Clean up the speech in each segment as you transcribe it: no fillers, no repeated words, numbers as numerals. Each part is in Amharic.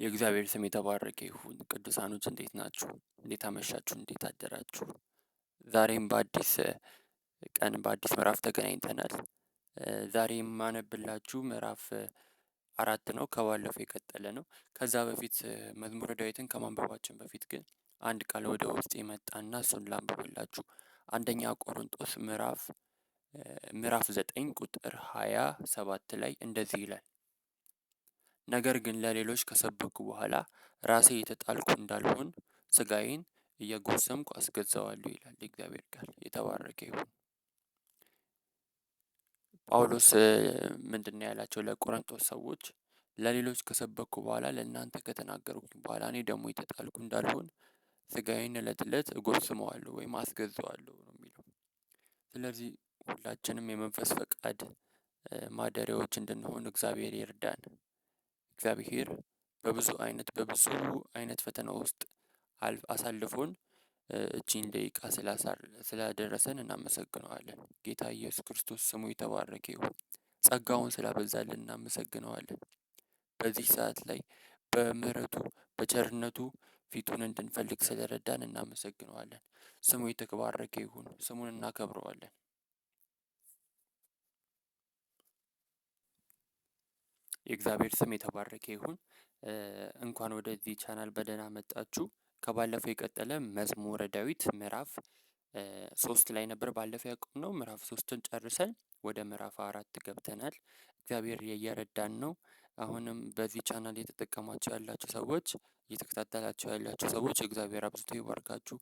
የእግዚአብሔር ስም የተባረከ ይሁን። ቅዱሳኖች እንዴት ናችሁ? እንዴት አመሻችሁ? እንዴት አደራችሁ? ዛሬም በአዲስ ቀን በአዲስ ምዕራፍ ተገናኝተናል። ዛሬ የማነብላችሁ ምዕራፍ 4 ነው፣ ከባለፈው የቀጠለ ነው። ከዛ በፊት መዝሙረ ዳዊትን ከማንበባችን በፊት ግን አንድ ቃል ወደ ውስጥ የመጣና እሱን ላንብብላችሁ። አንደኛ ቆሮንጦስ ምዕራፍ 9 ቁጥር 27 ላይ እንደዚህ ይላል፣ ነገር ግን ለሌሎች ከሰበኩ በኋላ ራሴ የተጣልኩ እንዳልሆን ስጋዬን እየጎሰምኩ አስገዛዋለሁ ይላል የእግዚአብሔር ቃል። የተባረከ ይሁን። ጳውሎስ ምንድነው ያላቸው ለቆሮንቶስ ሰዎች? ለሌሎች ከሰበኩ በኋላ ለእናንተ ከተናገርኩኝ በኋላ እኔ ደግሞ የተጣልኩ እንዳልሆን ስጋዬን እለት እለት እጎስመዋለሁ ወይም አስገዛዋለሁ ነው የሚለው። ስለዚህ ሁላችንም የመንፈስ ፈቃድ ማደሪያዎች እንድንሆን እግዚአብሔር ይርዳን። እግዚአብሔር በብዙ አይነት ፈተና ውስጥ አሳልፎን እቺን ደቂቃ ስላደረሰን እናመሰግነዋለን። ጌታ ኢየሱስ ክርስቶስ ስሙ የተባረከ ይሁን። ጸጋውን ስላበዛልን እናመሰግነዋለን። በዚህ ሰዓት ላይ በምህረቱ በቸርነቱ ፊቱን እንድንፈልግ ስለረዳን እናመሰግነዋለን። ስሙ የተባረከ ይሁን። ስሙን እናከብረዋለን። የእግዚአብሔር ስም የተባረከ ይሁን። እንኳን ወደዚህ ቻናል በደህና መጣችሁ። ከባለፈው የቀጠለ መዝሙረ ዳዊት ምዕራፍ 3 ላይ ነበር ባለፈው ያቆምነው። ምዕራፍ 3ን ጨርሰን ወደ ምዕራፍ 4 ገብተናል። እግዚአብሔር እየረዳን ነው። አሁንም በዚህ ቻናል እየተጠቀማችሁ ያላችሁ ሰዎች፣ እየተከታተላችሁ ያላችሁ ሰዎች እግዚአብሔር አብዝቶ ይባርካችሁ።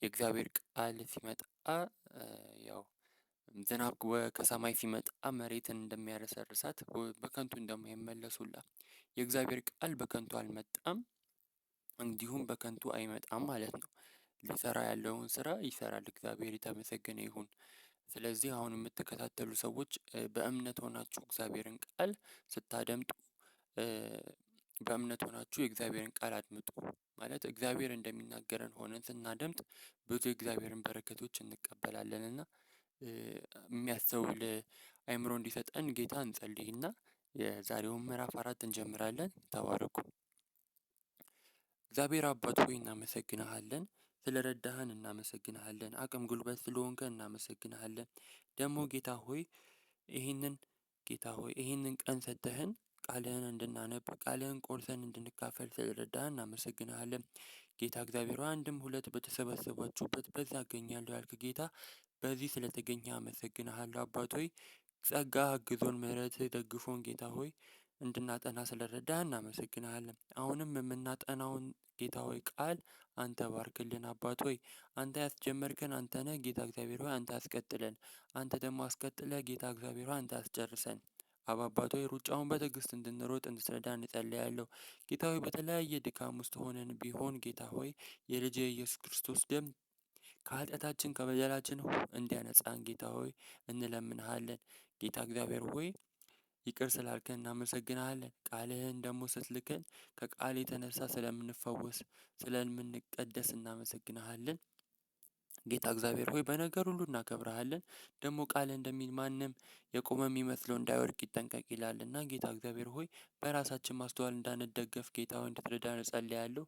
የእግዚአብሔር ቃል ሲመጣ ያው ዝናብ ከሰማይ ሲመጣ መሬትን እንደሚያረሰርሳት በከንቱ እንደማይመለሱላ የእግዚአብሔር ቃል በከንቱ አልመጣም፣ እንዲሁም በከንቱ አይመጣም ማለት ነው። ሊሰራ ያለውን ስራ ይሰራል። እግዚአብሔር የተመሰገነ ይሁን። ስለዚህ አሁን የምትከታተሉ ሰዎች በእምነት ሆናችሁ እግዚአብሔርን ቃል ስታደምጡ በእምነት ሆናችሁ የእግዚአብሔርን ቃል አድምጡ። ማለት እግዚአብሔር እንደሚናገረን ሆነን ስናደምጥ ብዙ የእግዚአብሔርን በረከቶች እንቀበላለንና የሚያስተውል አእምሮ እንዲሰጠን ጌታ እንጸልይና የዛሬውን ምዕራፍ 4 እንጀምራለን። ተባረኩ። እግዚአብሔር አባት ሆይ እናመሰግንሃለን። ስለረዳህን እናመሰግንሃለን። አቅም ጉልበት ስለሆንከን እናመሰግንሃለን። ደግሞ ጌታ ሆይ ይሄንን ቀን ሰጥተህን ቃልህን እንድናነብ ቃልህን ቆርሰን እንድንካፈል ስለረዳህን እናመሰግንሃለን። ጌታ እግዚአብሔር ሆይ አንድም ሁለት በተሰበሰባችሁበት በዛ እገኛለሁ ያልክ ጌታ በዚህ ስለተገኘ አመሰግንሃለሁ። አባት ሆይ ጸጋህ አግዞን ምህረትህ ደግፎን ጌታ ሆይ እንድናጠና ስለረዳህ እናመሰግንሃለን። አሁንም የምናጠናውን ጌታ ሆይ ቃል አንተ ባርክልን። አባት ሆይ አንተ ያስጀመርከን አንተ ነህ ጌታ እግዚአብሔር ሆይ አንተ አስቀጥለን፣ አንተ ደግሞ አስቀጥለህ ጌታ እግዚአብሔር ሆይ አንተ አስጨርሰን። አባት ሆይ ሩጫውን በትዕግስት እንድንሮጥ እንድትረዳን እንጸልያለሁ። ጌታ ሆይ በተለያየ ድካም ውስጥ ሆነን ቢሆን ጌታ ሆይ የልጅ የኢየሱስ ክርስቶስ ደም ከኃጢአታችን ከበደላችን እንዲያነጻን ጌታ ሆይ እንለምንሃለን። ጌታ እግዚአብሔር ሆይ ይቅር ስላልከን እናመሰግንሃለን። ቃልህን ደግሞ ስትልከን ከቃል የተነሳ ስለምንፈወስ ስለምንቀደስ እናመሰግንሃለን። ጌታ እግዚአብሔር ሆይ በነገር ሁሉ እናከብርሃለን። ደግሞ ቃልህ እንደሚል ማንም የቆመ የሚመስለው እንዳይወድቅ ይጠንቀቅ ይላልና ጌታ እግዚአብሔር ሆይ በራሳችን ማስተዋል እንዳንደገፍ ጌታ ሆይ እንድትረዳን እጸልያለሁ።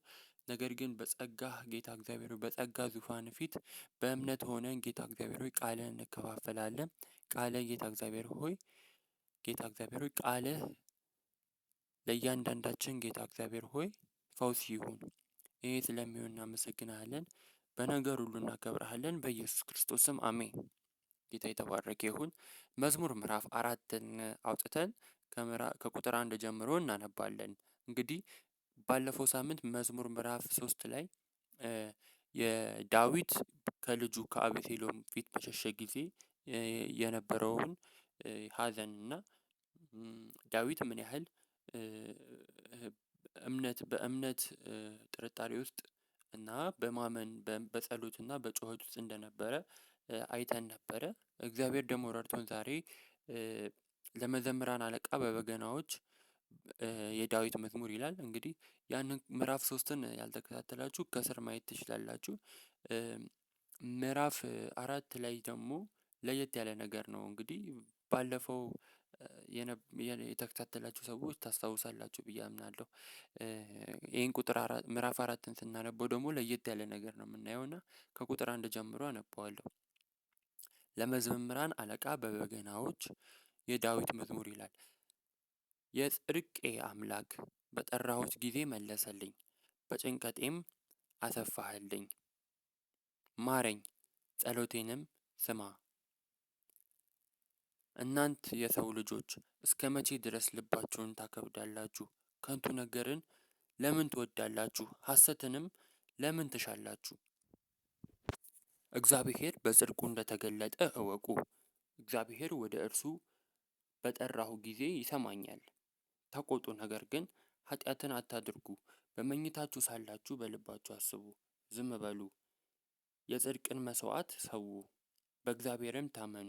ነገር ግን በጸጋህ ጌታ እግዚአብሔር ሆይ በጸጋ ዙፋን ፊት በእምነት ሆነን ጌታ እግዚአብሔር ሆይ ቃልህን እንከፋፈላለን። ቃልህ ጌታ እግዚአብሔር ሆይ ጌታ እግዚአብሔር ሆይ ቃልህ ለእያንዳንዳችን ጌታ እግዚአብሔር ሆይ ፈውስ ይሁን። ይሄ ስለሚሆን እናመሰግንሃለን። በነገር ሁሉ እናከብርሃለን። በኢየሱስ ክርስቶስ ስም አሜን። ጌታ የተባረከ ይሁን። መዝሙር ምዕራፍ 4ን አውጥተን ከቁጥር 1 ጀምሮ እናነባለን። እንግዲህ ባለፈው ሳምንት መዝሙር ምዕራፍ 3 ላይ የዳዊት ከልጁ ከአቤሴሎም ፊት በሸሸ ጊዜ የነበረውን ሀዘንና ዳዊት ምን ያህል በእምነት ጥርጣሬ ውስጥ እና በማመን በጸሎትና በጩኸት ውስጥ እንደነበረ አይተን ነበረ። እግዚአብሔር ደግሞ ረድቶን ዛሬ ለመዘምራን አለቃ በበገናዎች የዳዊት መዝሙር ይላል። እንግዲህ ያንን ምዕራፍ 3ን ያልተከታተላችሁ ከስር ማየት ትችላላችሁ። ምዕራፍ 4 ላይ ደግሞ ለየት ያለ ነገር ነው። እንግዲህ ባለፈው የተከታተላችሁ ሰዎች ታስታውሳላችሁ ብዬ አምናለሁ። ይሄን ቁጥር ምዕራፍ 4ን ስናነበው ደግሞ ለየት ያለ ነገር ነው የምናየው እና ከቁጥር 1 ጀምሮ አነበዋለሁ። ለመዘምራን አለቃ በበገናዎች የዳዊት መዝሙር ይላል። የጽድቄ አምላክ በጠራሁት ጊዜ መለሰልኝ፣ በጭንቀቴም አሰፋህልኝ። ማረኝ፣ ጸሎቴንም ስማ። እናንት የሰው ልጆች እስከ መቼ ድረስ ልባችሁን ታከብዳላችሁ? ከንቱ ነገርን ለምን ትወዳላችሁ? ሐሰትንም ለምን ትሻላችሁ? እግዚአብሔር በጽድቁ እንደተገለጠ እወቁ። እግዚአብሔር ወደ እርሱ በጠራሁ ጊዜ ይሰማኛል። ተቆጡ፣ ነገር ግን ኃጢአትን አታድርጉ። በመኝታችሁ ሳላችሁ በልባችሁ አስቡ፣ ዝም በሉ። የጽድቅን መስዋዕት ሰዉ፣ በእግዚአብሔርም ታመኑ።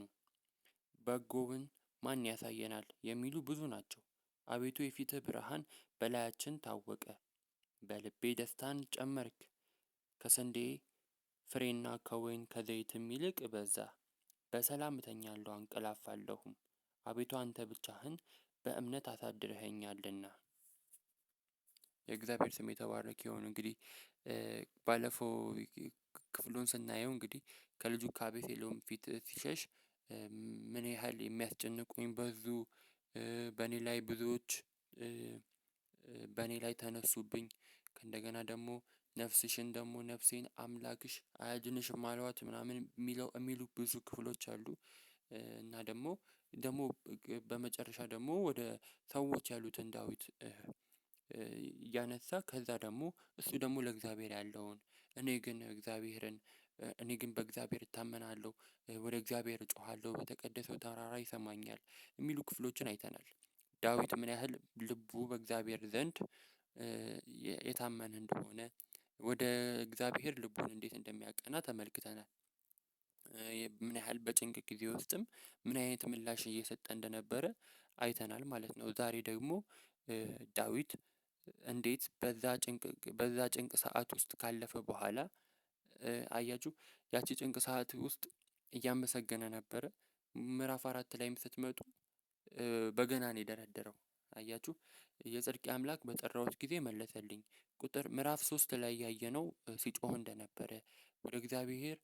በጎውን ማን ያሳየናል የሚሉ ብዙ ናቸው። አቤቱ የፊትህ ብርሃን በላያችን ታወቀ። በልቤ ደስታን ጨመርክ፣ ከስንዴ ፍሬና ከወይን ከዘይትም ይልቅ በዛ። በሰላም እተኛለሁ አንቀላፋለሁም፣ አቤቱ አንተ ብቻህን በእምነት አሳድረኸኛልና። የእግዚአብሔር ስም የተባረከ ይሁን። እንግዲህ ባለፈው ክፍሉን ስናየው እንግዲህ ከልጁ ከአቤሴሎም ፊት ሲሸሽ ምን ያህል የሚያስጨንቁኝ በዙ፣ በእኔ ላይ ብዙዎች በእኔ ላይ ተነሱብኝ፣ ከእንደገና ደግሞ ነፍስሽን ደግሞ ነፍሴን አምላክሽ አያድንሽም አሏት ምናምን የሚሉ ብዙ ክፍሎች አሉ። እና ደግሞ በመጨረሻ ደግሞ ወደ ሰዎች ያሉትን ዳዊት እያነሳ ከዛ ደግሞ እሱ ደግሞ ለእግዚአብሔር ያለውን እኔ ግን እግዚአብሔርን እኔ ግን በእግዚአብሔር እታመናለሁ፣ ወደ እግዚአብሔር እጮሃለሁ፣ በተቀደሰው ተራራ ይሰማኛል የሚሉ ክፍሎችን አይተናል። ዳዊት ምን ያህል ልቡ በእግዚአብሔር ዘንድ የታመነ እንደሆነ ወደ እግዚአብሔር ልቡን እንዴት እንደሚያቀና ተመልክተናል። ምን ያህል በጭንቅ ጊዜ ውስጥም ምን አይነት ምላሽ እየሰጠ እንደነበረ አይተናል ማለት ነው። ዛሬ ደግሞ ዳዊት እንዴት በዛ ጭንቅ ሰዓት ውስጥ ካለፈ በኋላ አያችሁ ያቺ ጭንቅ ሰዓት ውስጥ እያመሰገነ ነበረ። ምዕራፍ 4 ላይም ስትመጡ በገናን የደረደረው አያችሁ የጽድቄ አምላክ በጠራሁት ጊዜ መለሰልኝ። ቁጥር ምዕራፍ 3 ላይ ያየነው ሲጮህ እንደነበረ ወደ እግዚአብሔር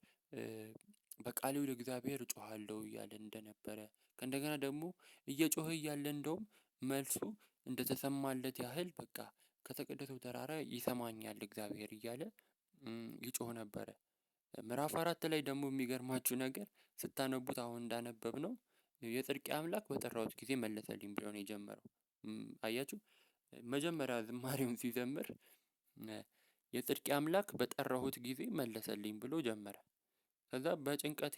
በቃሌ ወደ እግዚአብሔር እጮሃለሁ እያለ እንደነበረ ከእንደገና ደግሞ እየጮኸ እያለ እንደውም መልሱ እንደተሰማለት ያህል በቃ ከተቀደሰው ተራራ ይሰማኛል እግዚአብሔር እያለ ይጮህ ነበረ። ምዕራፍ 4 ላይ ደግሞ የሚገርማችሁ ነገር ስታነቡት አሁን እንዳነበብነው የጽድቄ አምላክ በጠራሁት ጊዜ መለሰልኝ ብሎ ነው የጀመረው። አያችሁ መጀመሪያ ዝማሬውን ሲዘምር የጽድቄ አምላክ በጠራሁት ጊዜ መለሰልኝ ብሎ ጀመረ። ከዛ በጭንቀቴ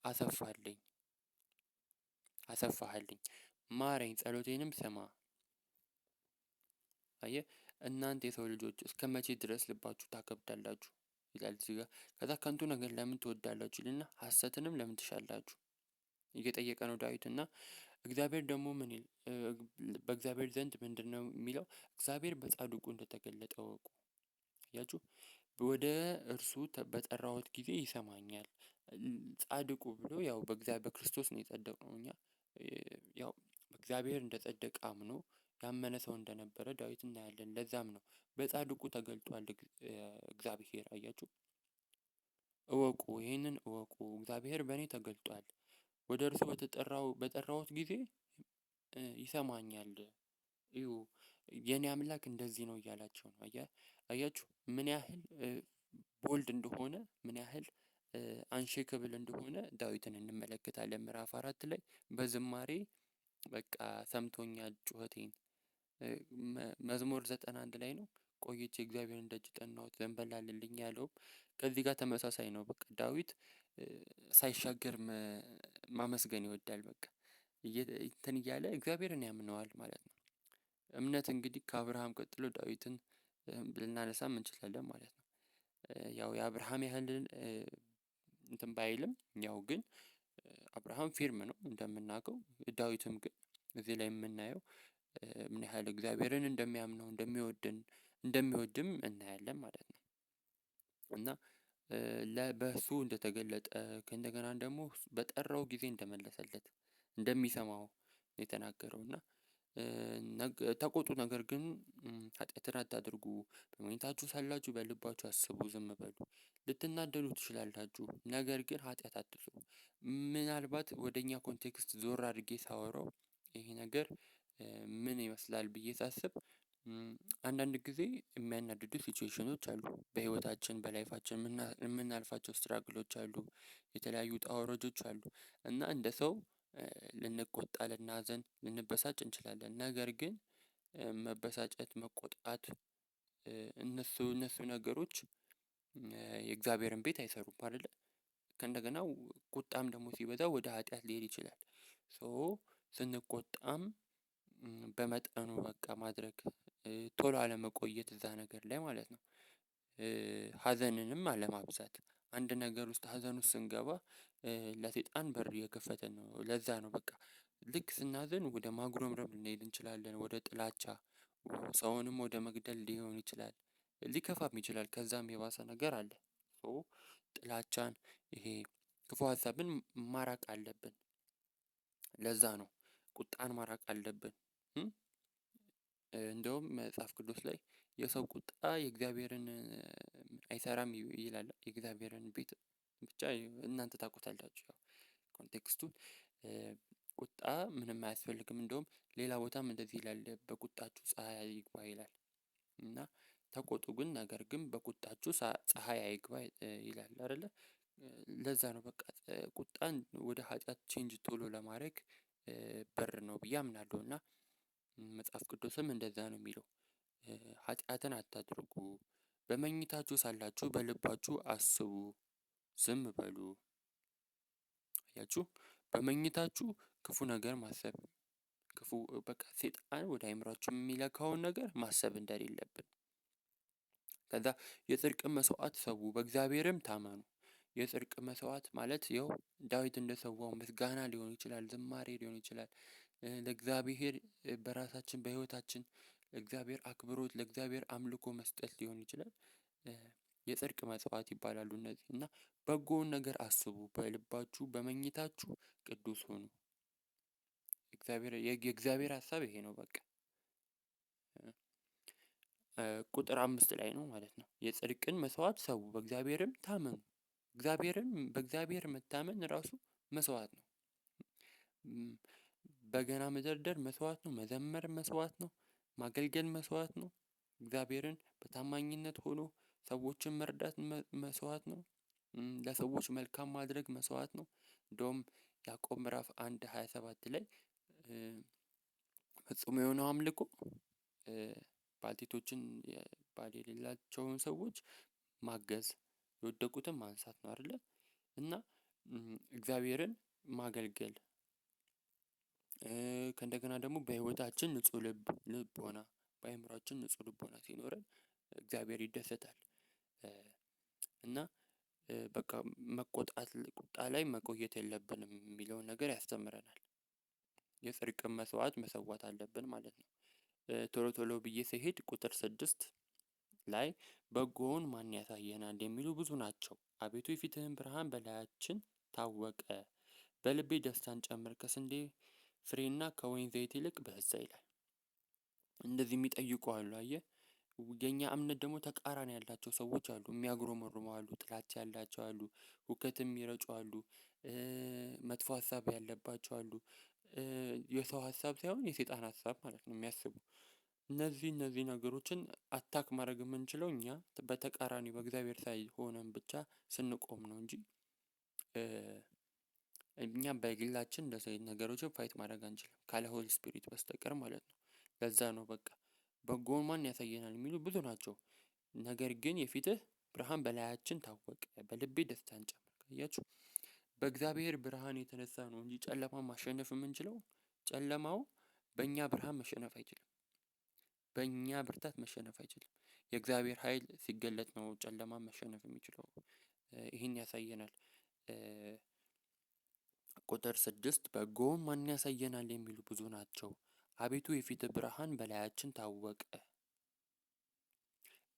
አሰፋህልኝ፣ ማረኝ፣ ጸሎቴንም ስማ። አየህ እናንተ የሰው ልጆች እስከ መቼ ድረስ ልባችሁ ታከብዳላችሁ ይላል እዚህ ጋር። ከዛ ከንቱ ነገር ለምን ትወዳላችሁ ይልና ሐሰትንም ለምን ትሻላችሁ እየጠየቀ ነው ዳዊት። እና እግዚአብሔር ደግሞ ምን ይል በእግዚአብሔር ዘንድ ምንድነው የሚለው? እግዚአብሔር በጻድቁ እንደተገለጠ እወቁ። አያችሁ ወደ እርሱ በጠራሁት ጊዜ ይሰማኛል። ጻድቁ ብሎ ያው በእግዚአብሔር በክርስቶስ ነው የጸደቀው። እኛ ያው በእግዚአብሔር እንደጸደቀ አምኖ ያመነ ሰው እንደነበረ ዳዊት እናያለን። ለዛም ነው በጻድቁ ተገልጧል እግዚአብሔር። አያችሁ እወቁ፣ ይሄንን እወቁ፣ እግዚአብሔር በእኔ ተገልጧል፣ ወደ እርሱ በጠራሁት ጊዜ ይሰማኛል። እዩ የኔ አምላክ እንደዚህ ነው እያላቸው ነው። አያችሁ ምን ያህል ቦልድ እንደሆነ ምን ያህል አንሼከብል እንደሆነ ዳዊትን እንመለከታለን። ምዕራፍ 4 ላይ በዝማሬ በቃ ሰምቶኛል ጩኸቴን። መዝሙር 91 ላይ ነው ቆይቼ እግዚአብሔርን ደጅ ጠናሁት ዘንበል አለልኝ ያለው ከዚህ ጋር ተመሳሳይ ነው። በቃ ዳዊት ሳይሻገር ማመስገን ይወዳል። በቃ እንትን እያለ እግዚአብሔርን ያምነዋል ማለት ነው። እምነት እንግዲህ ከአብርሃም ቀጥሎ ዳዊትን ልናነሳም እንችላለን ማለት ነው። ያው የአብርሃም ያህል እንትን ባይልም ያው ግን አብርሃም ፊርም ነው እንደምናውቀው። ዳዊትም ግን እዚህ ላይ የምናየው ምን ያህል እግዚአብሔርን እንደሚያምነው እንደሚወድም እናያለን ማለት ነው። እና በእሱ እንደተገለጠ ከእንደገና ደግሞ በጠራው ጊዜ እንደመለሰለት እንደሚሰማው የተናገረው። እና ተቆጡ፣ ነገር ግን ኃጢአትን አታድርጉ። በመኝታችሁ ሳላችሁ በልባችሁ አስቡ፣ ዝም በሉ። ልትናደዱ ትችላላችሁ፣ ነገር ግን ኃጢአት አትስሩ። ምናልባት ወደኛ context ዞር አድርጌ ሳወራው ይሄ ነገር ምን ይመስላል ብዬ ሳስብ፣ አንዳንድ ጊዜ የሚያናድዱ ሲቹዌሽኖች አሉ። በህይወታችን በ life ኣችን የምናልፋቸው struggle ኦች አሉ፣ የተለያዩ ውጣ ውረዶች አሉ። እና እንደ ሰው ልንቆጣ፣ ልናዘን፣ ልንበሳጭ እንችላለን። ነገር ግን መበሳጨት፣ መቆጣት እነሱ ነገሮች የእግዚአብሔርን ቤት አይሰሩም አይደለ? ከእንደገና ቁጣም ደግሞ ሲበዛ ወደ ኃጢአት ሊሄድ ይችላል። So ስንቆጣም በመጠኑ በቃ ማድረግ፣ ቶሎ አለመቆየት እዛ ነገር ላይ ማለት ነው። ሀዘንንም አለማብዛት። አንድ ነገር ውስጥ ሀዘን ውስጥ ስንገባ ለሰይጣን በር እየከፈትን ነው። ለዛ ነው በቃ ልክ ስናዝን ወደ ማጉረምረም ልንሄድ እንችላለን፣ ወደ ጥላቻ፣ ሰውንም ወደ መግደል ሊሆን ይችላል፣ ሊከፋም ይችላል። ከዛም የባሰ ነገር አለ። So ጥላቻን፣ ይሄ ክፉ ሀሳብን ማራቅ አለብን። ለዛ ነው ቁጣን ማራቅ አለብን። እንደውም መጽሐፍ ቅዱስ ላይ የሰው ቁጣ የእግዚአብሔርን አይሰራም ይላል። የእግዚአብሔርን ቤት ብቻ እናንተ ታውቁታላችሁ። ያው context ኡን ቁጣ ምንም አያስፈልግም። እንደውም ሌላ ቦታም እንደዚህ ይላል፣ በቁጣችሁ ፀሐይ አይግባ ይላል። እና ተቆጡ ግን ነገር ግን በቁጣችሁ ፀሐይ አይግባ ይላል አይደለ? ለዛ ነው በቃ ቁጣን ወደ ኃጢአት change ቶሎ ለማድረግ በር ነው ብዬ አምናለሁ። እና መጽሐፍ ቅዱስም እንደዛ ነው የሚለው። ኃጢአትን አታድርጉ፣ በመኝታችሁ ሳላችሁ በልባችሁ አስቡ፣ ዝም በሉ። አያችሁ፣ በመኝታችሁ ክፉ ነገር ማሰብ፣ ክፉ በቃ ሰይጣን ወደ አእምሯችሁ የሚለካውን ነገር ማሰብ እንደሌለብን። ከዛ የጽድቅ መስዋዕት ሰዉ፣ በእግዚአብሔርም ታመኑ። የጽድቅ መስዋዕት ማለት ያው ዳዊት እንደሰዋው ምስጋና ሊሆን ይችላል፣ ዝማሬ ሊሆን ይችላል። ለእግዚአብሔር በራሳችን በህይወታችን ለእግዚአብሔር አክብሮት፣ ለእግዚአብሔር አምልኮ መስጠት ሊሆን ይችላል። የጽድቅ መስዋዕት ይባላሉ እነዚህ። እና በጎውን ነገር አስቡ፣ በልባችሁ በመኝታችሁ ቅዱስ ሁኑ። የእግዚአብሔር ሀሳብ ይሄ ነው። በቃ ቁጥር 5 ላይ ነው ማለት ነው። የጽድቅን መስዋዕት ሰዉ፣ በእግዚአብሔርም ታመኑ። በእግዚአብሔር መታመን ራሱ መስዋዕት ነው። በገና መደርደር መስዋዕት ነው። መዘመር መስዋዕት ነው። ማገልገል መስዋዕት ነው። እግዚአብሔርን በታማኝነት ሆኖ ሰዎችን መርዳት መስዋዕት ነው። ለሰዎች መልካም ማድረግ መስዋዕት ነው። እንደውም ያዕቆብ ምዕራፍ 1:27 ላይ ፍጹም የሆነው አምልኮ ባልቴቶችን፣ ባል የሌላቸውን ሰዎች ማገዝ፣ የወደቁትን ማንሳት ነው አይደለ? እና እግዚአብሔርን ማገልገል፣ ከእንደገና ደግሞ በህይወታችን ንጹህ ልቦና፣ በአእምሯችን ንጹህ ልቦና ሲኖረን እግዚአብሔር ይደሰታል። እና በቃ መቆጣት፣ ቁጣ ላይ መቆየት የለብንም የሚለውን ነገር ያስተምረናል። የጽድቅን መስዋዕት መሰዋት አለብን ማለት ነው። ቶሎ ቶሎ ብዬ ስሄድ ቁጥር 6 ላይ በጎውን ማን ያሳየናል የሚሉ ብዙ ናቸው። አቤቱ የፊትህን ብርሃን በላያችን ታወቀ፣ በልቤ ደስታን ጨምር፣ ከስንዴ ፍሬና ከወይን ዘይት ይልቅ በዛ ይላል። እንደዚህ የሚጠይቁ አሉ። አየህ፣ የኛ እምነት ደግሞ ተቃራኒ ያላቸው ሰዎች አሉ። የሚያጉረመርሙ አሉ፣ ጥላቻ ያላቸው አሉ፣ ሁከት የሚረጩ አሉ፣ መጥፎ ሀሳብ ያለባቸው አሉ። የሰው ሀሳብ ሳይሆን የሰይጣን ሀሳብ ማለት ነው የሚያስቡ። እነዚህ ነገሮችን attack ማድረግ የምንችለው እኛ በተቃራኒ በእግዚአብሔር side ሆነን ብቻ ስንቆም ነው እንጂ እኛ በግላችን እንደዚህ አይነት ነገሮችን fight ማድረግ አንችልም ካለ Holy Spirit በስተቀር ማለት ነው። ለዛ ነው በቃ በጎውን ማን ያሳየናል የሚሉ ብዙ ናቸው። ነገር ግን የፊትህ ብርሃን በላያችን ታወቀ፣ በልቤ ደስታን ጨመርክ። አያችሁ፣ በእግዚአብሔር ብርሃን የተነሳ ነው እንጂ ጨለማን ማሸነፍ የምንችለው። ጨለማው በእኛ ብርሃን መሸነፍ አይችልም። በእኛ ብርታት መሸነፍ አይችልም። የእግዚአብሔር ኃይል ሲገለጥ ነው ጨለማን መሸነፍ የሚችለው። ይህን ያሳየናል። ቁጥር 6 በጎውን ማን ያሳየናል የሚሉ ብዙ ናቸው። አቤቱ የፊትህ ብርሃን በላያችን ታወቀ፣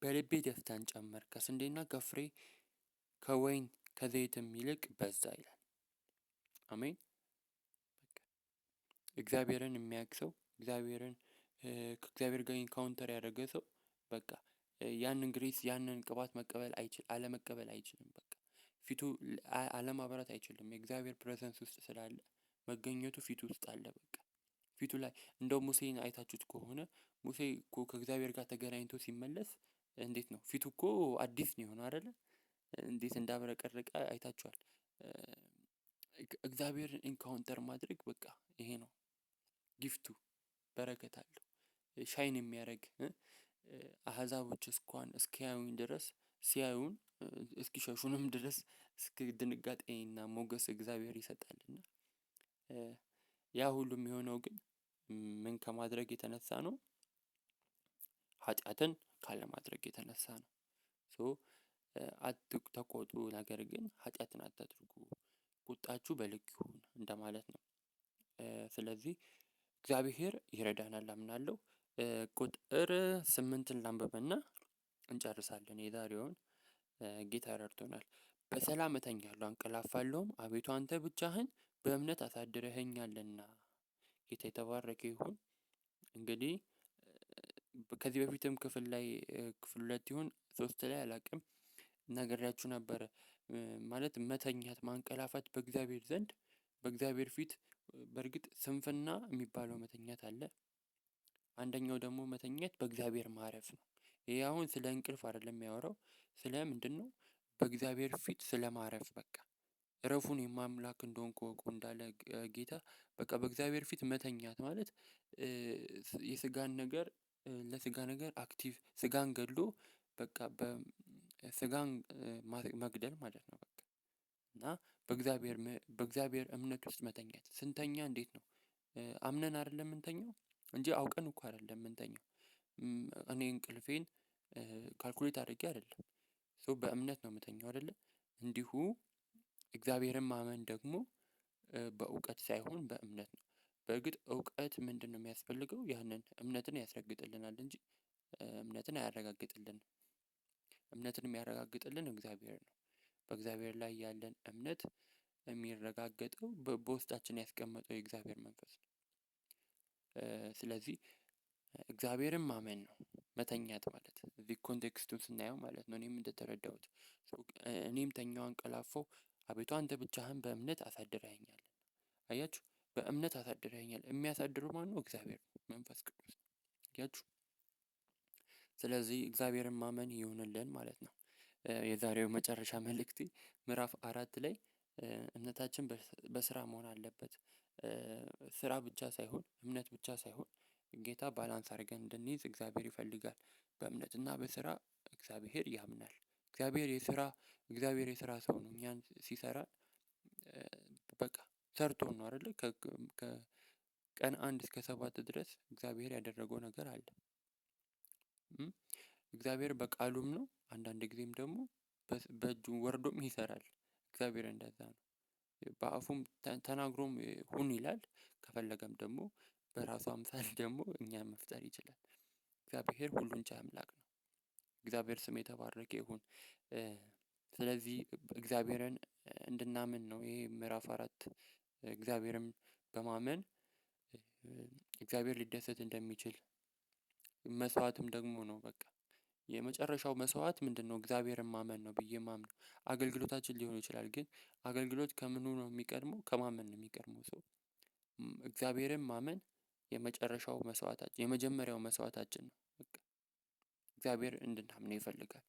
በልቤ ደስታን ጨመርክ፣ ከስንዴና ከፍሬ ከወይን ከዘይትም ይልቅ በዛ ይላል። አሜን። እግዚአብሔርን የሚያውቅ ሰው፣ እግዚአብሔርን ከእግዚአብሔር ጋር encounter ያደረገ ሰው በቃ ያንን grace፣ ያንን ቅባት መቀበል አይችል አለመቀበል አይችልም። በቃ ፊቱ አለማብራት አይችልም። የእግዚአብሔር presence ውስጥ ስላለ መገኘቱ ፊቱ ውስጥ አለ። በቃ ፊቱ ላይ እንደው ሙሴን አይታችሁት ከሆነ፣ ሙሴ እኮ ከእግዚአብሔር ጋር ተገናኝቶ ሲመለስ እንዴት ነው? ፊቱ እኮ አዲስ ነው የሆነው አይደለ? እንዴት እንዳብረቀረቀ አይታችኋል። እግዚአብሔርን encounter ማድረግ በቃ ይሄ ነው gift ኡ፣ በረከት አለው። Shine የሚያደርግ፣ አህዛቦች እንኳን እስኪያዩኝ ድረስ፣ ሲያዩን እስኪሸሹንም ድረስ እስከ ድንጋጤና ሞገስ እግዚአብሔር ይሰጣልና፣ ያ ሁሉ የሚሆነው ግን ምን ከማድረግ የተነሳ ነው? ኃጢአትን ካለማድረግ የተነሳ ነው። So ተቆጡ፣ ነገር ግን ኃጢአትን አታድርጉ። ቁጣችሁ በልክ ይሁን እንደማለት ነው። ስለዚህ እግዚአብሔር ይረዳናል አምናለሁ። ቁጥር 8ን ላንብብና እንጨርሳለን የዛሬውን። ጌታ ረድቶናል። በሰላም እተኛለሁ አንቀላፋለሁም፣ አቤቱ አንተ ብቻህን በእምነት አሳድረኸኛልና። ጌታ የተባረከ ይሁን። እንግዲህ ከዚህ በፊትም ክፍል ላይ፣ ክፍል 2 ይሁን 3 ላይ አላውቅም፣ ነግሬያችሁ ነበረ። ማለት መተኛት፣ ማንቀላፋት በእግዚአብሔር ዘንድ፣ በእግዚአብሔር ፊት፣ በእርግጥ ስንፍና የሚባለው መተኛት አለ። አንደኛው ደግሞ መተኛት በእግዚአብሔር ማረፍ ነው። ይሄ አሁን ስለ እንቅልፍ አይደለም የሚያወራው፣ ስለ ምንድነው? በእግዚአብሔር ፊት ስለ ማረፍ። በቃ እረፉን የማምላክ እንደሆንኩ እወቁ እንዳለ ጌታ፣ በቃ በእግዚአብሔር ፊት መተኛት ማለት የስጋን ነገር፣ ለስጋ ነገር active፣ ስጋን ገድሎ በቃ በስጋን መግደል ማለት ነው። በቃ እና በእግዚአብሔር እምነት ውስጥ መተኛት። ስንተኛ እንዴት ነው? አምነን አይደለም የምንተኛው እንጂ አውቀን እኮ አይደለም የምንተኛው። እኔ እንቅልፌን calculate አድርጌ አይደለም። So በእምነት ነው የምተኛው አይደለ? እንዲሁ እግዚአብሔርን ማመን ደግሞ በእውቀት ሳይሆን በእምነት ነው። በእርግጥ እውቀት ምንድነው የሚያስፈልገው? ያንን እምነትን ያስረግጥልናል እንጂ እምነትን አያረጋግጥልንም። እምነትን የሚያረጋግጥልን እግዚአብሔር ነው። በእግዚአብሔር ላይ ያለን እምነት የሚረጋገጠው በውስጣችን ያስቀመጠው የእግዚአብሔር መንፈስ ነው። ስለዚህ እግዚአብሔርን ማመን ነው መተኛት ማለት እዚህ context ኡን ስናየው ማለት ነው። እኔም እንደተረዳሁት፣ እኔም ተኛው አንቀላፋው፣ አቤቱ አንተ ብቻህን በእምነት አሳድረኸኛል። አያችሁ፣ በእምነት አሳድረኸኛል። የሚያሳድረው ማን ነው? እግዚአብሔር ነው፣ መንፈስ ቅዱስ ነው። አያችሁ። ስለዚህ እግዚአብሔርን ማመን ይሁንልን ማለት ነው። የዛሬው መጨረሻ መልእክቴ ምዕራፍ 4 ላይ እምነታችን በስራ መሆን አለበት። ስራ ብቻ ሳይሆን፣ እምነት ብቻ ሳይሆን፣ ጌታ balance አድርገን እንድንይዝ እግዚአብሔር ይፈልጋል። በእምነትና በስራ እግዚአብሔር ያምናል። እግዚአብሔር የስራ ሰው ነው። እኛን ሲሰራ በቃ ሰርቶ ነው አይደለ? ከቀን 1 እስከ 7 ድረስ እግዚአብሔር ያደረገው ነገር አለ። እግዚአብሔር በቃሉም ነው፣ አንዳንድ ጊዜም ደግሞ በእጁ ወርዶም ይሰራል። እግዚአብሔር እንደዛ ነው። በአፉም ተናግሮም ሁን ይላል። ከፈለገም ደግሞ በራሱ አምሳል ደግሞ እኛን መፍጠር ይችላል። እግዚአብሔር ሁሉን ቻይ አምላክ ነው። እግዚአብሔር ስም የተባረከ ይሁን። ስለዚህ እግዚአብሔርን እንድናምን ነው ይሄ ምዕራፍ 4። እግዚአብሔርን በማመን እግዚአብሔር ሊደሰት እንደሚችል መስዋዕትም ደግሞ ነው። በቃ የመጨረሻው መስዋዕት ምንድነው? እግዚአብሔርን ማመን ነው ብዬ ማምነው። አገልግሎታችን ሊሆን ይችላል፣ ግን አገልግሎት ከምኑ ነው የሚቀድመው? ከማመን ነው የሚቀድመው። ሰው እግዚአብሔርን ማመን የመጨረሻው መስዋዕታችን፣ የመጀመሪያው መስዋዕታችን ነው። በቃ እግዚአብሔር እንድናምነው ይፈልጋል።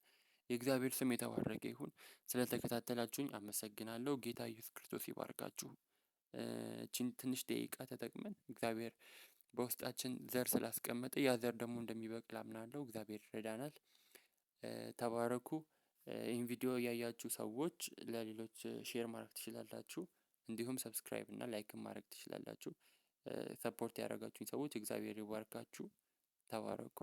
የእግዚአብሔር ስም የተባረከ ይሁን። ስለተከታተላችሁኝ አመሰግናለሁ። ጌታ ኢየሱስ ክርስቶስ ይባርካችሁ። እቺን ትንሽ ደቂቃ ተጠቅመን እግዚአብሔር በውስጣችን ዘር ስላስቀመጠ ያ ዘር ደግሞ እንደሚበቅል አምናለሁ። እግዚአብሔር ይረዳናል። ተባረኩ። ይህን ቪዲዮ ያያችሁ ሰዎች ለሌሎች share ማድረግ ትችላላችሁ። እንዲሁም subscribe እና like ማድረግ ትችላላችሁ። Support ያደረጋችሁኝ ሰዎች እግዚአብሔር ይባርካችሁ። ተባረኩ።